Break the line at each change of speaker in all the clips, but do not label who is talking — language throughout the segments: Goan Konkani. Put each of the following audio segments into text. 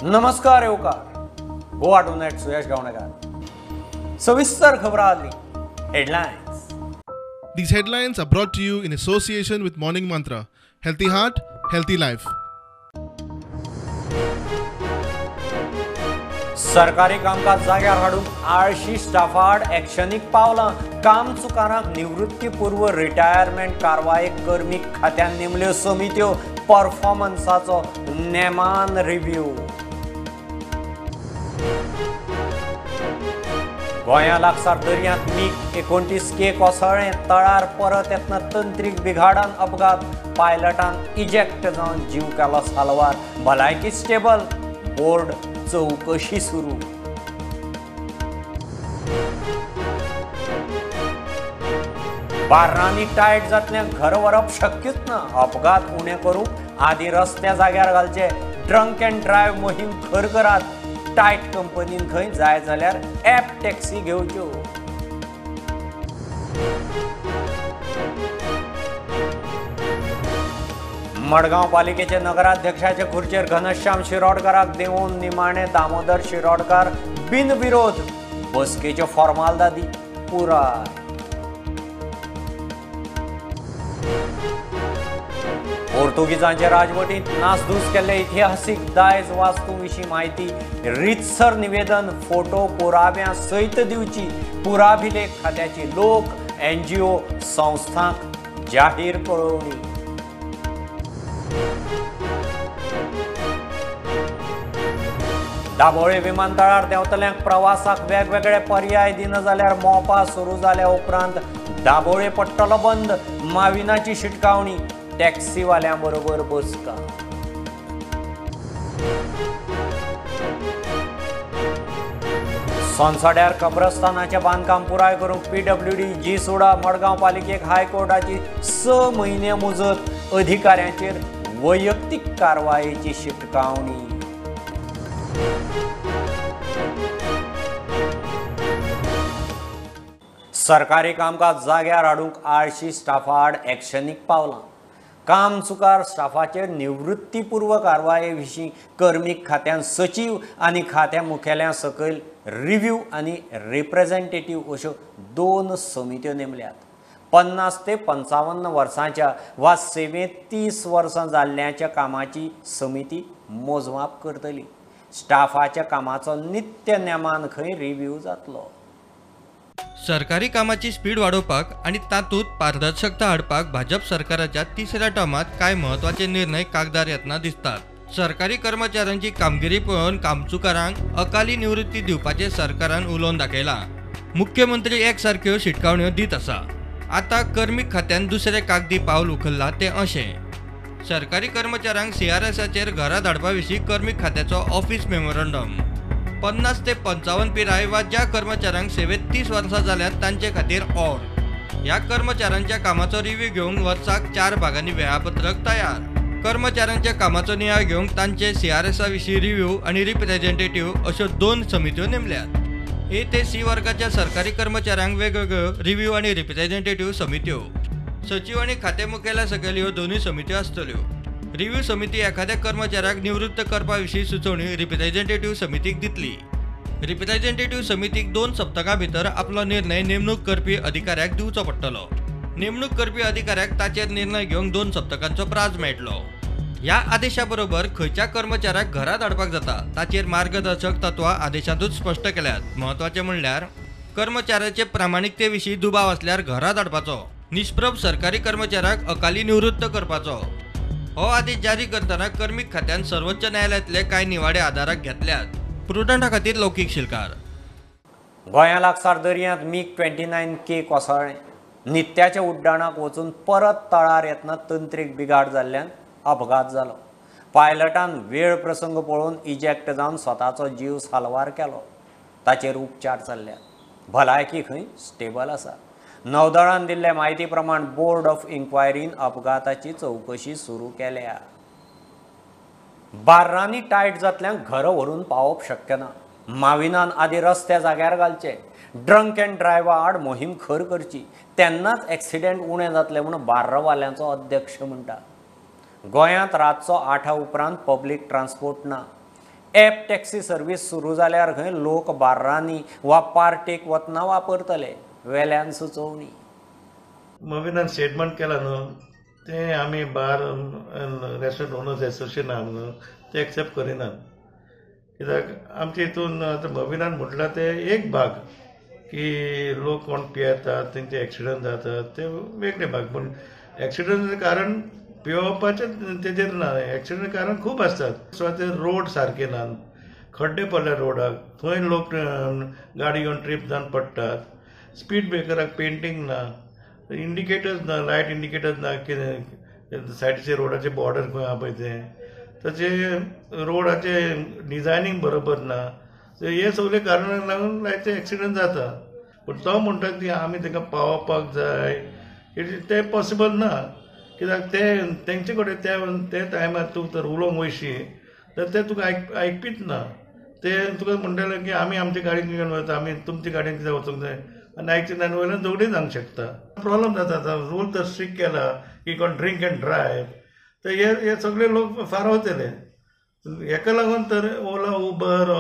नमस्कार येवकार गोवा टुनायट सुयश गावणेकर. सविस्तर खबरां आदली headlines.
These headlines are brought to you in association with Morning Mantra. Healthy heart, healthy life.
सरकारी कामकाज जाग्यार हाडूंक आळशी स्टाफाड एक्शनीक पावलां. कामचुकारांक निवृत्तीपूर्व रिटायरमेंट कारवायेक कर्मीक खात्यान नेमल्यो समित्यो. परफॉर्मन्साचो नेमान रिव्ह्यू. गोंया लागसार दर्यांत मिग 29 के कोसळ्ळें. तळार परत येतना तंत्रीक बिघाडान अपघात. पायलटान इजेक्ट जावन जीव केलो साल्वार. भलायकी स्टेबल. बोर्ड चवकशी सुरू. बार्रांनी टायट जातल्यांक घर व्हरप शक्यूच ना. अपघात उणे करूंक आदी रस्त्या जाग्यार घालचे. ड्रंक अँड ड्रायव्ह मोहीम खर करात. टायट कंपनीन खंय जाय जाल्यार ॲप टॅक्सी घेवच्यो. मडगांव पालिकेचे नगराध्यक्षाचे खुर्चेर घनश्याम शिरोडकाराक देंवोवन निमाणे दामोदर शिरोडकार बिनविरोध. बसकेच्यो फॉर्मालदादी पुराय. पोर्तुगीजांचे राजवटींत नासधूस केल्ले इतिहासीक दायज वास्तू विशीं म्हायती रितसर निवेदन फोटो पुराव्यां सयत दिवची. पुराभिलेख खात्याची लोक एनजीओ संस्थांक जाहीर कळोवणी. दाबोळे विमानतळार देंवतल्यांक प्रवासाक वेगवेगळे पर्याय दिना जाल्यार मोपा सुरू जाल्या उपरांत दाबोळे पडटलो बंद. माविनाची शिटकावणी. टॅक्सीवाल्यां बरोबर बसका. सोनसड्यार कब्रस्तानाचें बांदकाम पुराय करूंक पीडब्ल्यूडी जी सोडा मडगांव पालिकेक हायकोर्टाची 6 म्हयने मुजत. अधिकाऱ्यांचेर वैयक्तीक कारवायेची शिटकावणी. सरकारी कामकाज जाग्यार हाडूंक आळशी स्टाफा आड एक्शनीक पावलां. कामचुकार स्टाफाचेर निवृत्तीपूर्व कारवाये विशीं कर्मीक खात्यान सचीव आनी खात्या मुखेल्यां सकयल रिव्ह्यू आनी रिप्रेझेंटेटीव अश्यो 2 समित्यो नेमल्यात. 50 ते 55 वर्सांच्या वा सेवेंत 30 वर्सां जाल्ल्यांच्या कामाची समिती मोजमाप करतली. स्टाफाच्या कामाचो नित्य नेमान खंय रिव्ह्यू जातलो.
सरकारी कामाची स्पीड वाडोवपाक आनी तातूंत पारदर्शकता हाडपाक भाजप सरकाराच्या तिसऱ्या टर्मांत कांय म्हत्वाचे निर्णय कागदार येतना दिसतात. सरकारी कर्मचाऱ्यांची कामगिरी पळोवन कामचुकारांक अकाली निवृत्ती दिवपाचें सरकारान उलोवन दाखयलां. मुख्यमंत्री एकसारक्यो शिटकावण्यो दीत आसा. आतां कर्मीक खात्यान दुसरें कागदी पावल उखल्लां तें अशें. सरकारी कर्मचाऱ्यांक सीआरएसाचेर घरा धाडपा विशीं कर्मीक खात्याचो ऑफिस मेमोरंडम. 50 ते 55 पिराय वा ज्या कर्मचाऱ्यांक सेवेत 30 वर्सां जाल्यात तांचे खातीर ऑर. ह्या कर्मचाऱ्यांच्या कामाचो रिव्ह्यू घेवंक वर्साक 4 भागांनी वेळापत्रक तयार. कर्मचाऱ्यांच्या कामाचो नियाळ घेवंक तांचे सीआरएसा विशीं रिव्ह्यू आनी रिप्रेझेंटेटीव अश्यो 2 समित्यो नेमल्यात. ए ते सी वर्गाच्या सरकारी कर्मचाऱ्यांक वेगवेगळ्यो रिव्ह्यू आनी रिप्रेझेंटेटीव समित्यो. सचीव आनी खाते मुखेल्या सकयल ह्यो दोनूय समित्यो आसतल्यो. रिव्ह्यू समिती एखाद्या कर्मचाऱ्याक निवृत्त करपा विशीं सुचोवणी रिप्रेझेंटेटीव समितीक दितली. रिप्रेझेंटेटीव समितीक 2 सप्तकां भितर आपलो निर्णय नेमणूक करपी अधिकाऱ्याक दिवचो पडटलो. नेमणूक करपी अधिकाऱ्याक ताचेर निर्णय घेवंक 2 सप्तकांचो प्राज मेळटलो. ह्या आदेशा बरोबर खंयच्या कर्मचाऱ्याक घरा धाडपाक जाता ताचेर मार्गदर्शक तत्वां आदेशांतूच स्पश्ट केल्यात. म्हत्वाचें म्हणल्यार कर्मचाऱ्याचे प्रामाणिकते विशीं दुबाव आसल्यार घरा धाडपाचो. निष्प्रभ सरकारी कर्मचाऱ्याक अकाली निवृत्त करपाचो. हो आदेश जारी करतना कर्मीक खात्यान सर्वोच्च न्यायालयांतले कांय निवाडे आदाराक घेतल्यात. प्रुडंटा खातीर लौकीक शिलकार.
गोंया लागसार दर्यांत मिग 29 के कोसळ्ळें. नित्याच्या उड्डाणाक वचून परत तळार येतना तंत्रीक बिघाड जाल्ल्यान अपघात जालो. पायलटान वेळ प्रसंग पळोवन इजेक्ट जावन स्वताचो जीव साल्वार केलो. ताचेर उपचार चल्ल्यात. भलायकी खंय स्टेबल आसा. नौदळान दिल्ले म्हायती प्रमाण बोर्ड ऑफ इन्क्वायरीन अपघाताची चवकशी सुरू केल्या. बार्रांनी टायट जातल्यांक घर व्हरून पावप शक्य ना. माविनान आदी रस्त्या जाग्यार घालचे. ड्रंक अँड ड्रायव्हा आड मोहीम खर करची. तेन्नाच एक्सिडेंट उणें जातले म्हूण बार्रवाल्यांचो अध्यक्ष म्हणटा. गोंयांत रातचो 8 उपरांत पब्लीक ट्रान्सपोर्ट ना. ॲप टॅक्सी सर्वीस सुरू जाल्यार खंय लोक बार्रांनी वा पार्टेक वतना वापरतले वेल्यान सुचोवणी.
मविनान स्टेटमेंट केला न्हू तें आमी बार रेस्टॉरंट ओनर्स एसोसिएशन न्हू ते एक्सेप्ट करिनात, कित्याक आमचे हितून आतां मविनान म्हटलां तें एक भाग की लोक कोण पियेतात तेंचे एक्सिडंट जातात ते वेगळे भाग, पूण एक्सिडंट कारण पियोवपाचें तेजेर ना. एक्सिडंट कारण खूब आसतात. सो ते रोड सारके ना, खड्डे पडले रोडाक, थंय लोक गाडी घेवन ट्रीप जावन पडटात. स्पीड ब्रेकराक पेंटींग ना, इंडिकेटर्स ना, लायट इंडिकेटर्स ना, कितें सायडीचे रोडाचे बॉर्डर खंय आहा पळय तें, तशें रोडाचे डिजायनींग बरोबर ना. हे सगळे कारणाक लागून लायते एक्सिडंट जाता. पूण तो म्हणटा की आमी तांकां पावोवपाक जाय, तें पॉसिबल ना, कित्याक ते तेंचे कडेन त्या टायमार तूं तर उलोवंक वयशी तर ते तुका आयकपीच ना. ते तुका म्हणटले की आमी आमच्या गाडयेन घेवन वता, आमी तुमच्या गाडयेन कित्याक वचूंक जाय, आनी आयकचे ना वयल्यान झगडीं जावंक शकता. प्रॉब्लम जाता. आतां रूल तर स्ट्रिक्ट केला की कोण ड्रिंक एंड ड्रायव, तर हे सगळे लोक फारावतले. हेका लागून तर ओला उबर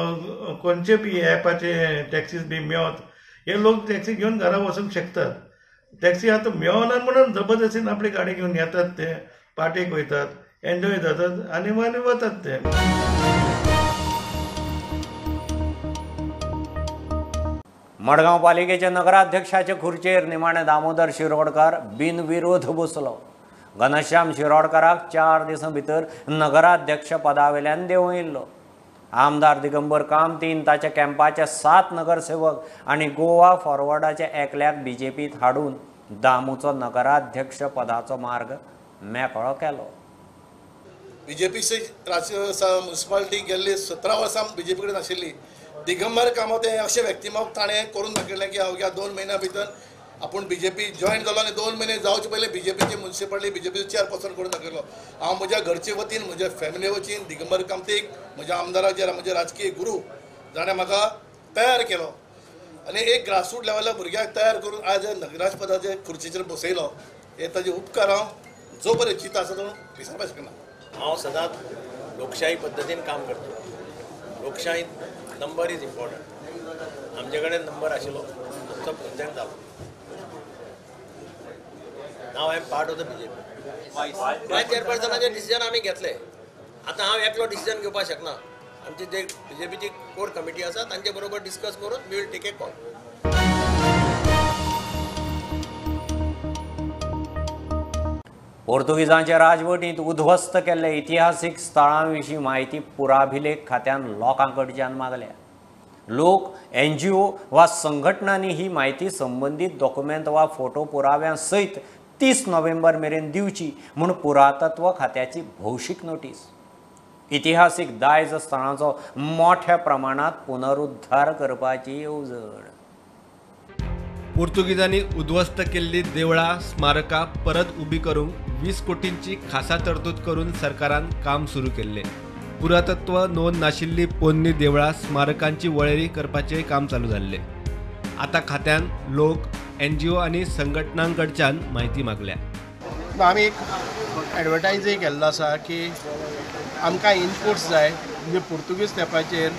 खंयचे बी एपाचे टॅक्सीज बी मेवत, हे लोक टॅक्सी घेवन घरा वचूंक शकतात. टॅक्सी आतां मेवना म्हणून जबरदस्तीन आपली गाडी घेवन येतात, ते पार्टेक वयतात, एन्जॉय जातात आनी मागीर वतात ते.
मडगांव पालिकेच्या नगराध्यक्षाचे खुर्चेर निमाणे दामोदर शिरोडकर बिनविरोध बसलो. घनश्याम शिरोडकराक 4 दिसां भितर नगराध्यक्ष पदावेल्यान देंवयिल्लो. आमदार दिगंबर कामतीन ताच्या कॅम्पाचे 7 नगरसेवक आनी गोवा फॉरवर्डाच्या एकल्याक बीजेपीत हाडून दामूचो नगराध्यक्ष पदाचो मार्ग मेकळो केलो.
बीजेपीची म्युनिसिपालिटी गेल्ली 17 वर्सां बीजेपी कडेन आशिल्ली. दिगंबर कामत हे अशें व्यक्तिमत्व ताणें करून दाखयलें की अवघ्या 2 म्हयन्या भितर आपूण बीजेपी जॉयन जालो आनी 2 म्हयने जावचे पयलीं बीजेपीची म्युनिसिपालिटी बीजेपीचो चेअरपर्सन करून दाखयलो. हांव म्हज्या घरचे वतीन, म्हज्या फॅमिली वतीन दिगंबर कामतीक, म्हज्या आमदाराचेर, म्हज्या राजकीय गुरू जाणें म्हाका तयार केलो आनी एक ग्रासरूट लेवलार भुरग्याक तयार करून आज नगराजपदाचे खुर्चेचेर बसयलो, हे ताजे उपकार हांव जो पर्यंत जिता आसा तो विसरपाक शकना.
हांव सदांच लोकशाही पद्दतीन काम करता. लोकशाहीत नंबर is important. आमचे कडेन नंबर आशिल्लो, आमचो प्रेसिडेंट जालो. Now I am part of the BJP. Vice चेअरपर्सनाचे decision आमी घेतले. आतां हांव एकलो डिसिजन घेवपाक शकना. आमची जे बीजेपीची कोर कमिटी आसा तांचे बरोबर डिस्कस करून we will take a call.
पोर्तुगीजांचे राजवटींत उद्ध्वस्त केल्ले इतिहासीक स्थळां विशीं म्हायती पुराभिलेख खात्यान लोकां कडच्यान मागल्या. लोक, एनजीओ वा संघटनांनी ही म्हायती संबंदीत डॉक्युमेंट वा फोटो पुराव्यां सयत 30 नोव्हेंबर मेरेन दिवची म्हूण पुरातत्व खात्याची भौशीक नोटीस. इतिहासीक दायज स्थळांचो मोठ्या प्रमाणात पुनरुद्धार करपाची येवजण.
पोर्तुगीजांनी उद्ध्वस्त केल्ली देवळां, स्मारकां परत उबी करूंक 20 कोटींची खासा तरतूद करून सरकारान काम सुरू केल्लें. पुरातत्व नोंद नाशिल्ली पोन्नी देवळां, स्मारकांची वळेरी करपाचें काम चालू जाल्लें. आतां खात्यान लोक, एनजीओ आनी संघटनां कडच्यान म्हायती मागल्या.
आमी एक एडवर्टायजय केल्लो आसा की आमकां इनपुट्स जाय, म्हणजे पुर्तुगीज तेंपाचेर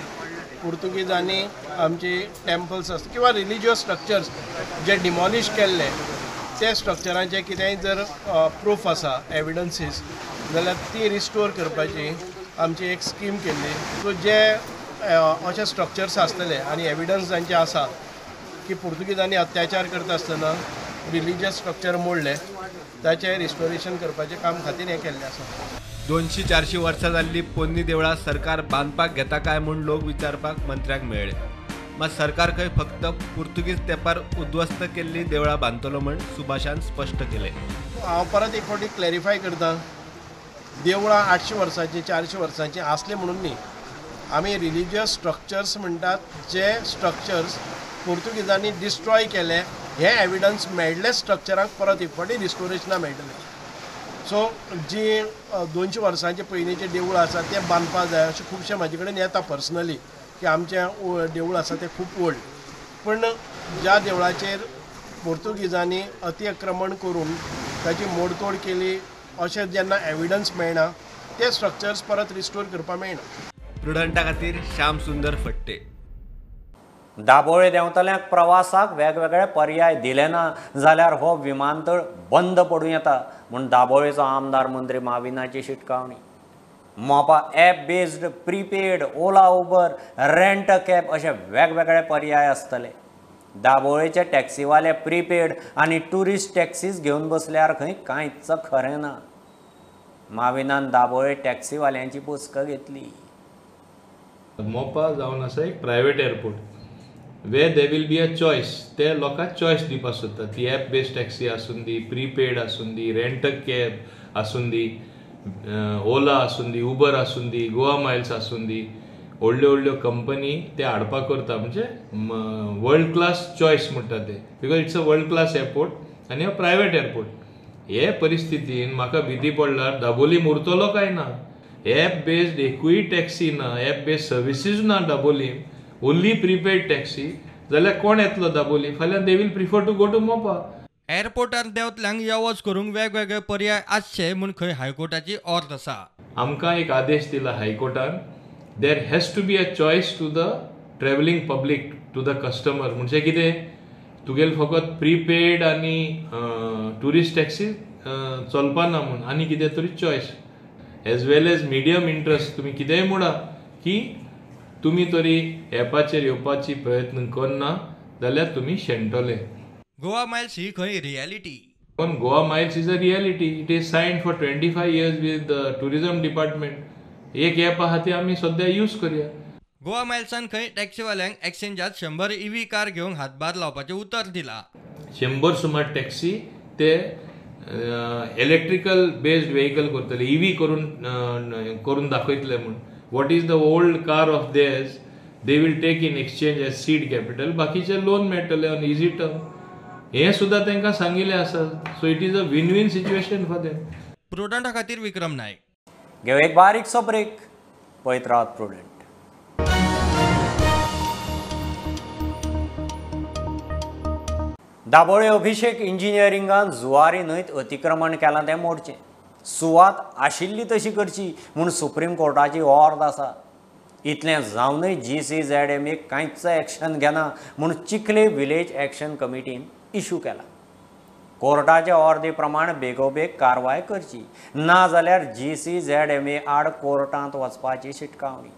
पुर्तुगीजांनी आमचे टेम्पल्स आसता किंवा रिलिजियस स्ट्रक्चर्स जे डिमॉलिश केल्ले ते स्ट्रक्चरांचे कितेंय जर प्रूफ आसा, एविडन्सीस, जाल्यार ती रिस्टोर करपाची आमची एक स्कीम केल्ली. सो जे अशे स्ट्रक्चर्स आसतले आनी एविडन्स जांचे आसा की पुर्तुगीजांनी अत्याचार करता आसतना रिलिजियस स्ट्रक्चर मोडले, ताचें रिस्टोरेशन करपाचें काम खातीर हें केल्लें आसा.
200-400 वर्सां जाल्ली पोन्नी देवळां सरकार बांदपाक घेता काय म्हूण लोक विचारपाक मंत्र्याक मेळ्ळे. मात सरकार खंय फक्त पुर्तुगीज तेंपार उद्ध्वस्त केल्ली देवळां बांदतलो म्हूण सुभाषान स्पश्ट केलें.
हांव परत एक फावटी क्लॅरिफाय करता, देवळां 800 वर्सांची, 400 वर्सांची आसली म्हणून न्ही. आमी रिलिजियस स्ट्रक्चर्स म्हणटात जे स्ट्रक्चर्स पुर्तुगीजांनी डिस्ट्रॉय केले, हे एविडन्स मेळ्ळे स्ट्रक्चरांक परत एक फावटी रिस्टोरेशनां मेळटलें. सो जी 200 वर्सांचे पयलींचें देवूळ आसा तें बांदपाक जाय अशें खुबशे म्हाजे कडेन येता पर्सनली की आमचें देवूळ आसा तें खूब ओल्ड, पूण ज्या देवळाचेर पोर्तुगीजांनी अतिक्रमण करून ताची मोडतोड केली अशें जेन्ना एविडन्स मेळना ते स्ट्रक्चर्स परत रिस्टोर करपाक मेळना.
प्रुडंटा खातीर श्याम सुंदर फट्टे.
दाबोळे देंवतल्यांक प्रवासाक वेगवेगळे पर्याय दिले ना जाल्यार हो विमानतळ बंद पडूं येता म्हूण दाबोळेचो आमदार मंत्री माविनाची शिटकावणी. Mopa app based prepaid, Ola Uber, rent a cab अशे वेगवेगळे पर्याय आसतले. दाबोळेचे टॅक्सीवाले प्रीपेड आनी ट्युरिस्ट टॅक्सीज घेवन बसल्यार खंय कांयच खरें ना. माविनान दाबोळे टॅक्सीवाल्यांची बसका घेतली.
मोपा जावन आसा एक private airport where there will be a choice. ते लोकांक चॉयस दिवपाक सोदता, ती एप बेस्ड टॅक्सी आसूं दी, प्रीपेड आसूं दी, रेंट अ कॅब आसूं दी, ओला आसूं दी, उबर आसूं दी, गोवा मायल्स आसूं दी. व्हडल्यो व्हडल्यो कंपनी ते हाडपाक करता, म्हणजे वर्ल्ड क्लास चॉयस म्हणटा ते, because it's a world class airport आनी अ प्रायवेट एअरपोर्ट. हे परिस्थितीन म्हाका भीती पडल्यार दाबोलीम उरतलो काय ना. एप बेस्ड एकूय टॅक्सी ना, एप बेस्ड सर्विसीज ना दाबोलीम, ओन्ली प्रीपेड टॅक्सी जाल्यार कोण येतलो दाबोली? फाल्यां they will prefer to go to Mopa.
एअरपोर्टार देंवतल्यांक यो वच करूंक वेगवेगळे पर्याय आसचे म्हूण खंय हायकोर्टाची ऑर्द आसा.
आमकां एक आदेश दिला हायकोर्टान, there has to be a choice to the travelling public, to the customer. म्हणजे कितें, तुगेले फकत प्रीपेड आनी ट्युरिस्ट टॅक्सी चलपाना म्हूण आनी कितें तरी choice as well as medium interest. तुमी कितेंय म्हणा की तुमी तरी एपाचेर येवपाची प्रयत्न करना जाल्यार तुमी शेणटले.
गोवा मायल्स ही खंय रियलिटी.
पण Goa Miles is a reality. It is signed for 25 years with the tourism department. एक एप आहा ती आमी सद्या यूज करया.
गोवा मायल्सान खंय टॅक्सीवाल्यांक एक्सचेंजात 100 ईव्ही कार घेवंक हातभार लावपाचें उतर दिला.
100 सुमार टॅक्सी ते इलेक्ट्रिकल बेस्ड व्हेकल करतले, ईव्ही करून दाखयतले म्हूण. What is the old car of theirs they will take in exchange as seed capital. बाकीचे लोन मेळटले ऑन इजी टर्म. हें सुद्दां तांकां सांगिल्लें आसा. So it is a win win situation for them.
प्रुडंटा खातीर विक्रम नायक.
घेव एक बारीकसो ब्रेक, पळयत रावात प्रुडंट. दाबोळे अभिषेक इंजिनियरिंगान जुवारी न्हंयत अतिक्रमण केलां तें मोडचें, सुवात आशिल्ली तशी करची म्हूण सुप्रीम कोर्टाची ऑर्द आसा. इतलें जावनय GCZMA कांयच एक्शन घेना म्हूण चिखले विलेज एक्शन कमिटीन इशू केला. कोर्टाच्या ऑर्दी प्रमाण बेगोबेग कारवाय करची, ना जाल्यार GCZMA आड कोर्टांत वचपाची शिटकावणी.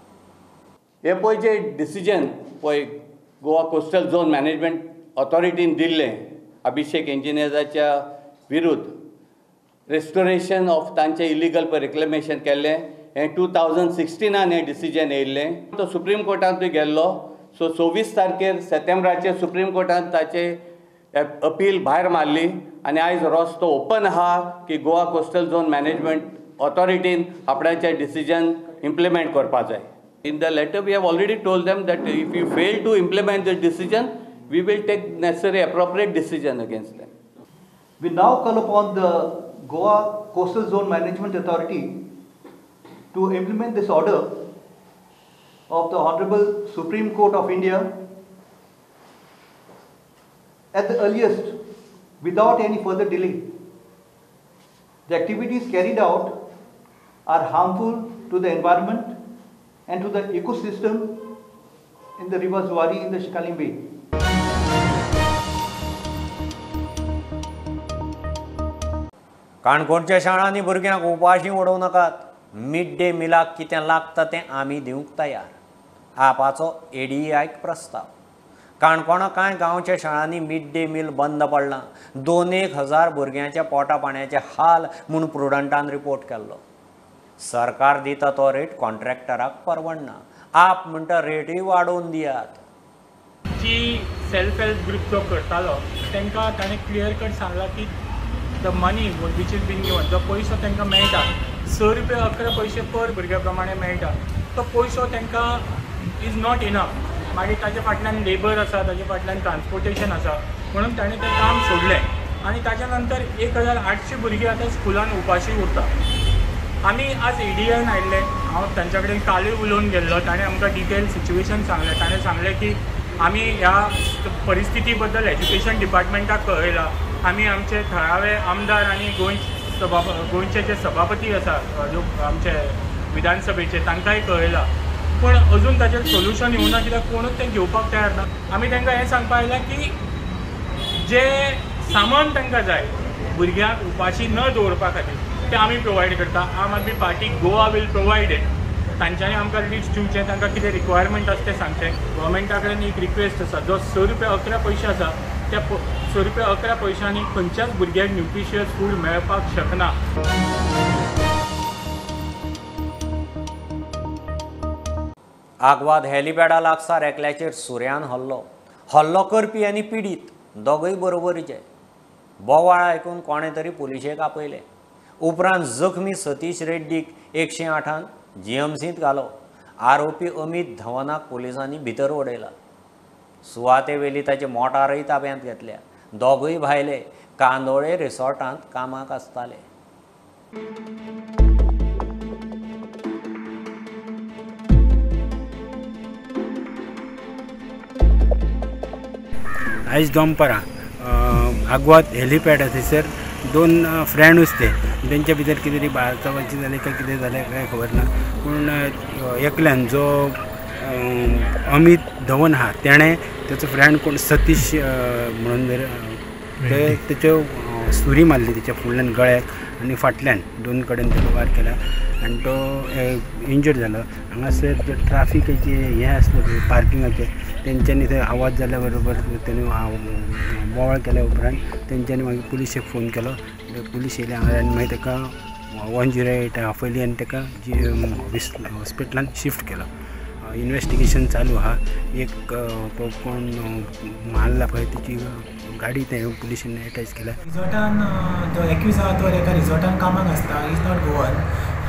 हे पळय जे डिसिजन पळय गोवा कोस्टल झोन मॅनेजमेंट ऑथॉरिटीन दिल्लें अभिषेक इंजिनियर्साच्या विरुद्ध रेस्टोरेशन ऑफ तांचें इलिगल पळय रिक्लेमेशन केल्लें, हें 2016 हें डिसिजन येयल्लें. तो सुप्रीम कोर्टांतूय गेल्लो. सो 26 तारखेर सप्टेंबराचेर सुप्रीम कोर्टान ताचे अपील भायर मारली आनी आयज रस्तो ओपन आहा की गोवा कोस्टल झोन मॅनेजमेंट ऑथॉरिटीन आपणाचें डिसिजन इम्प्लिमेंट करपा जाय. In the letter we have already told them that if you fail to implement the decision we will take necessary appropriate decision against them.
We now call upon the Goa Coastal Zone Management Authority to implement this order of the Honorable Supreme Court of India at the earliest, without any further delay. The activities carried out are harmful to the environment and to the ecosystem in the river Zuari in the Shikalim Bay.
काणकोणच्या शाळांनी भुरग्यांक उपाशी उडोवं नाकात. मिड डे मिलाक कितें लागता तें आमी दिवंक तयार, आपाचो ADEIक प्रस्ताव. काणकोणा कांय गांवच्या शाळांनी मिड डे मील बंद पडलां. 2-1 हजार भुरग्यांच्या पोटा पाण्याचे हाल म्हूण प्रुडंटान रिपोर्ट केल्लो. सरकार दिता तो रेट कॉन्ट्रॅक्टराक परवडना. आप म्हणटा रेटूय वाडोवन दियात.
जी सेल्फ हेल्प ग्रुप जो करतालो तांकां ताणें क्लियर कट सांगलां की the money which is been given, जो पयसो तांकां मेळटा 6 रुपया 11 पयशे पर भुरग्या प्रमाणे मेळटा, तो पयसो तांकां is not enough. मागीर ताजे फाटल्यान लेबर आसा, ताजे फाटल्यान ट्रान्सपोर्टेशन आसा, म्हणून ताणें तें काम सोडलें आनी ताच्या नंतर 1800 भुरगीं आतां स्कुलान उपाशी उरता. आमी आज EDIन आयिल्ले, हांव तांच्या कडेन कालूय उलोवन गेल्लो. ताणें आमकां डिटेल सिच्युएशन सांगलें. ताणें सांगलें की आमी ह्या परिस्थिती बद्दल एज्युकेशन डिपार्टमेंटाक कळयलां. आमी आमचे थळावे आमदार आनी गोंयचे जे सभापती आसा आमचे विधानसभेचे तांकांय कळयलां. पूण अजून ताचेर सोल्युशन येवना कित्याक कोणूच तें घेवपाक तयार ना. आमी तांकां हें सांगपाक आयलां की जे सामान तांकां जाय भुरग्यांक उपाशी न दवरपा खातीर तें आमी प्रोवायड करता. Aam Aadmi Party Goa will provide it. तांच्यांनी आमकां लिस्ट दिवचें, तांकां कितें रिक्वायरमेंट आसा तें सांगचें. गव्हर्मेंटा कडेन एक रिक्वेस्ट आसा, जो 6 रुपया 11 पयशे आसा त्या 6 रुपया 11 पयशांनी खंयच्याच भुरग्याक न्युट्रिशियस फूड मेळपाक शकना.
आगवाद हेलिपॅडा लागसार एकल्याचेर सुऱ्यान हल्लो. हल्लो करपी आनी पिडीत दोगूय बरोबरीचे. बोवाळ आयकून कोणें तरी पुलिशेक आपयले. उपरांत जखमी सतीश रेड्डीक 108आन जीएमसींत घालो. आरोपी अमित धवनाक पुलिसांनी भितर उडयला. सुवातेवेली ताची मोटारय ताब्यांत घेतल्या. दोगूय भायले कांदोळे रिसॉर्टांत कामाक आसताले.
आयज दनपारां आगवाद हेलिपॅड थंयसर दोन फ्रेंड उसते तेंच्या भितर कितें तरी बाचाबाची जाली काय कितें जालें कांय खबर ना, पूण एकल्यान जो अमित धवन आहा तेणें तेचो फ्रेंड कोण सतीश म्हणून जर ते तेच्यो सुरी मारली तेच्या फुडल्यान गळ्याक आनी फाटल्यान दोन कडेन तेका वार केला आनी तो इंजर्ड जालो. हांगासर जे ट्राफिकाचे हें आसलें पळय पार्किंगाचें, तेंच्यांनी थंय आवाज जाल्या बरोबर तेणी बोवाळ केल्या उपरांत तेंच्यांनी मागीर पुलिशेक फोन केलो. पुलीस येयले हांगा आनी मागीर ताका 108 आपयली आनी ताका हॉस्पिटलान शिफ्ट केलो. इन्वेस्टिगेशन चालू आहा. एक कोण मारला पळय तेची गाडी ते पुलिशेन एटॅच केल्या.
रिजॉर्टान जो एक्यूज आहा तो एका रिजॉर्टान कामाक आसता. Is not Goan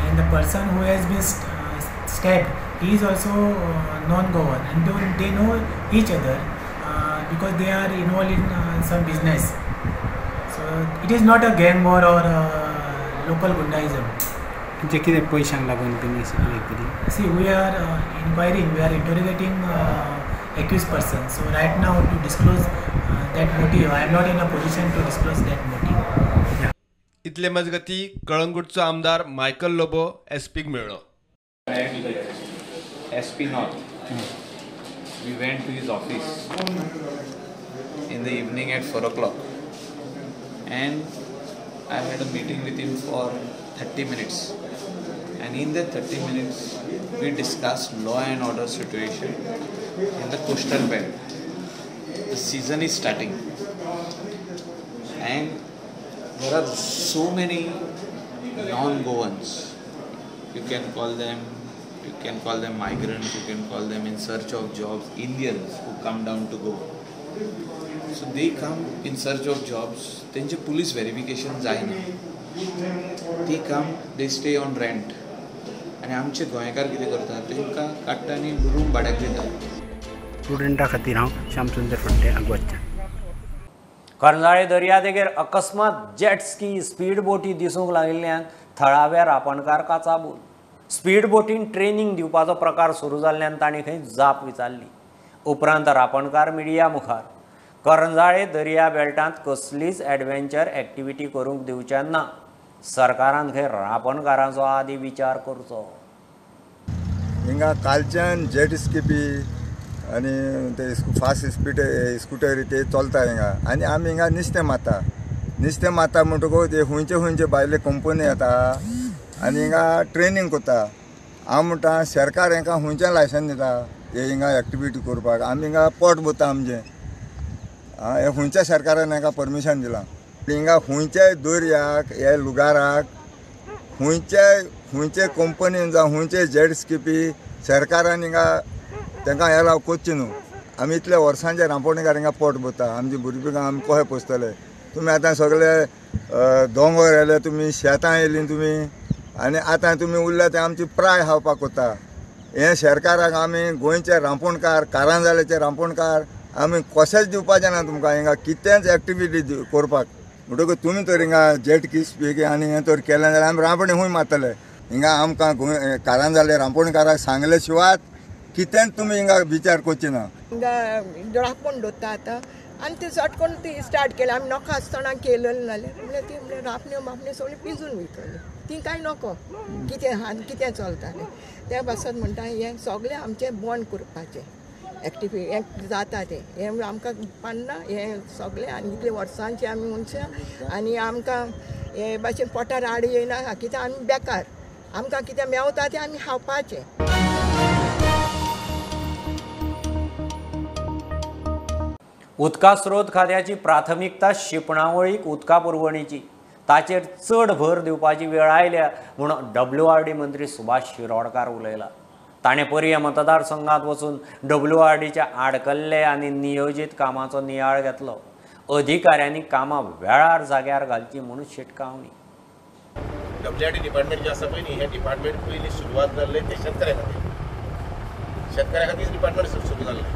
and the person who has been stabbed, he is also non Goan and they know each other because they are involved in some business. So it is not a gang war or local goondaism.
तुमचे कितें पयशांक लागून तेणी तरी?
See, we are inquiring, we are interrogating accused person. So right now to disclose that motive, I am not in a position to disclose that motive.
इतले मजगती कळंगूटचो आमदार मायकल लोबो एसपीक मेळ्ळो.
SP North. We went to his office in the evening at 4 o'clock and I had a meeting with him for 30 minutes, and in the 30 minutes we discussed law and order situation in the coastal belt. The season is starting and there are so many non-Goans. You can call them migrants, you can call them in search of jobs, Indians who come down to Goa. So they come in search of jobs. तेंचे पुलीस व्हेरिफिकेशन जायना. They come, they stay on rent आनी आमचे गोंयकार कितें करतात, तांकां काडटा आनी रूम भाड्याक दितात.
स्टुडंटा खातीर हांव श्यामसुंदर फडते, आगवादच्यान.
करंजाळे दर्यादेगेर अकस्मात जेट स्की स्पीड बोटी दिसूंक लागिल्ल्यान थळाव्या रापणकार काचाबूल. स्पीड बोटीन ट्रेनींग दिवपाचो प्रकार सुरू जाल्ल्यान तांणी खंय जाप विचारली. उपरांत रापणकार मिडिया मुखार करंजाळे दर्या बेल्टांत कसलीच एडवेंचर एक्टिविटी करूंक दिवचे ना. सरकारान खंय रापणकारांचो आदी विचार करचो.
हिंगा कालच्यान जेट स्किपी आनी ते फास्ट स्पीड स्कुटरी ते चलता हिंगा आनी आमी हिंगा नुस्तें मारता. नुस्तें मारता म्हणटकूच ते खंयचे खंयचे भायले कंपनी येता आनी हिंगा ट्रेनींग करता. हांव म्हणटा सरकार हांकां खंयचें लायसन्स दिता हे हिंगा एक्टिविटी करपाक? आमी हिंगा पोट भरता आमचें. हे खंयच्या सरकारान हांकां परमिशन दिलां? हिंगा खंयच्याय दर्याक हे लुगाराक खंयच्याय खंयचे कंपनीन जावं खंयचे जेट स्किपी सरकारान हिंगा तांकां एलाव करचें न्हू. आमी इतल्या वर्सांचे रांपोणकार हिंगा पोट भरता. आमची भुरगीं आमी कशें पोसतले? तुमी आतां सगळे दोंगर येयले, तुमी शेतां येयलीं तुमी आनी आतां तुमी उरल्या ते आमची प्राय खावपाक कोता. हें सरकाराक आमी गोंयचे रांपोणकार, कारांजाळेचे रांपोणकार आमी कशेंच दिवपाचें ना तुमकां हिंगा कितेंच एक्टिविटी करपाक. म्हणटकूच तुमी तर हिंगा जेट स्की आनी हें तर केलें जाल्यार आमी रांपणी खूंय मारतले? हिंगा आमकां गोंय कारांजाळे रांपोणकाराक सांगले शिवाय कितेंच तुमी हिंगा विचार करचे ना.
हिंगा रांपण दवरता आतां आनी ती चटकून ती स्टार्ट केली. आमी नोका आसतना केलें जाल्यार म्हणल्यार ती म्हणल्यार रांपण्यो मापण्यो सगळ्यो पिजून वयतल्यो. ती कांय नको कितें आहा कितें चलता तें त्या पासत म्हणटा हें सगळें आमचें बंद करपाचें एक्टिविटी हें जाता तें हें आमकां पडना हें सगळें आनी इतले वर्सांचे आमी मनशां आनी आमकां हे भाशेन पोटार आड येयना कित्याक आमी बेकार आमकां कितें मेवता तें आमी खावपाचें.
उदका स्रोत खात्याची प्राथमिकता शिंपणावळीक उदका पुरवणीची ताचेर चड भर दिवपाची वेळ आयल्या म्हूण WRD मंत्री सुभाष शिरोडकार उलयला. ताणें पर्यें मतदारसंघात वचून WRDच्या आडकल्ले आनी नियोजीत कामाचो नियाळ घेतलो. अधिकाऱ्यांनी कामां वेळार जाग्यार घालची म्हूण शिटकावणी.
WRD department जे आसा पळय न्ही, हें डिपार्टमेंट पयलीं सुरवात जाल्लें तें शेतकऱ्या खातीर, शेतकऱ्या खातीर डिपार्टमेंट सुरू जाल्लें.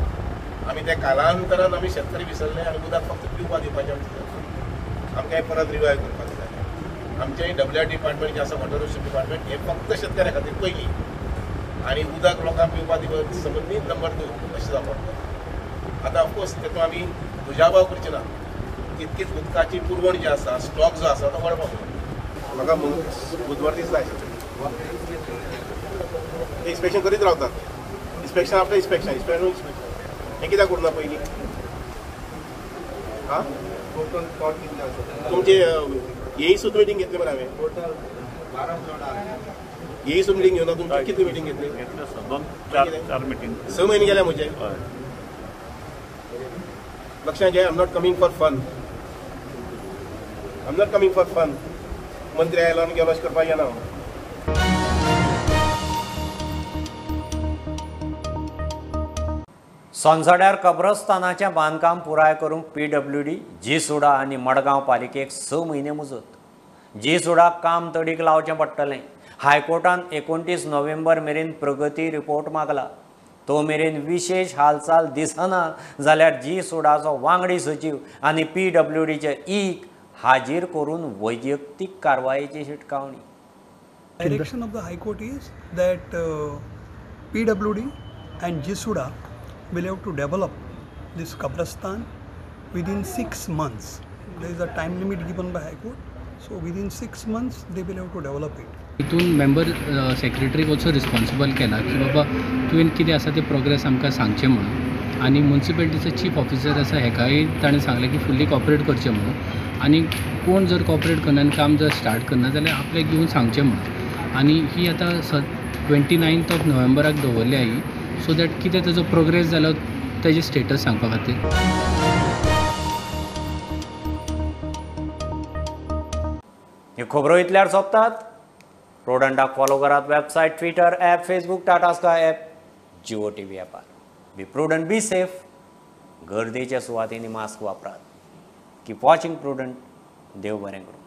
आमी त्या कालांतरान आमी शेतकरी विसरले आनी उदक फक्त पिवपा दिवपाचें आमचें आमकां हें परत रिवायव करपाक जाय. आमचें WRD department जें आसा वॉटर रिसोर्स डिपार्टमेंट हें फक्त शेतकऱ्या खातीर पयलीं आनी उदक लोकांक पिवपा दिवप संबंदीत नंबर 2 अशें जावपाक जाय. आतां ऑफकोर्स तातूंत आमी दुजाभाव करचे ना, तितकीच उदकाची पुरवण जी आसा स्टॉक जो आसा तो वाडपाक जाय. म्हाका बुधवार दीस जाय ते इन्स्पेक्शन करीत रावतात, inspection after inspection, inspection inspection हें कित्याक करूं ना पयलीं? आं तुमचे हेय सुद्दां मिटींग घेतली मरे हांवें, हेय सुद्दां मिटींग घेवना. तुमची कितली मिटींग घेतली?
4 मिटींग.
6 म्हयने गेले म्हजे लक्षांत घे. I am not coming for fun, I am not coming for fun. मंत्री आयलो आनी गेलो अशें करपाक येना.
सोनसड्यार कब्रस्तानाचें बांदकाम पुराय करूंक PWD, जीसुडा आनी मडगांव पालिकेक 6 म्हयने मुजत. जीसुडाक काम तडीक लावचें पडटलें. हायकोर्टान 29 नोव्हेंबर मेरेन प्रगती रिपोर्ट मागला. तो मेरेन विशेष हालचाल दिसना जाल्यार जीसुडाचो वांगडी सचीव आनी PWDचे ईक हाजीर करून वैयक्तीक कारवायेची शिटकावणी.
Direction of the High Court is that PWD and GSUDA will have to develop this Kabrastan within 6 months. There is a time limit given by High Court, so within 6 months they will have to develop it.
हितून member सेक्रेटरीक also responsible केला की बाबा तुवें कितें आसा ते प्रोग्रेस आमकां सांगचें म्हणून, आनी मुन्सिपेलिटीचो चीफ ऑफिसर आसा हेकाय ताणें सांगलें की फुल्ली कॉपरेट करचें म्हणून, आनी कोण जर कॉपरेट करना आनी काम जर स्टार्ट करना जाल्यार आपल्याक येवन सांगचें म्हणून. आनी ही आतां 29 ऑफ नोव्हेंबराक दवरल्या ही, सो that कितें ताजो प्रोग्रेस जालो ताजें स्टेटस सांगपा खातीर.
ह्यो खबरो इतल्यार सोंपतात. प्रुडंटाक फॉलो करात website, Twitter app, Facebook, Tata Sky app, Jio TV ॲपार. Be prudent, be safe. गर्देच्या सुवातींनी मास्क वापरात. Keep watching Prudent. देव बरें करूं.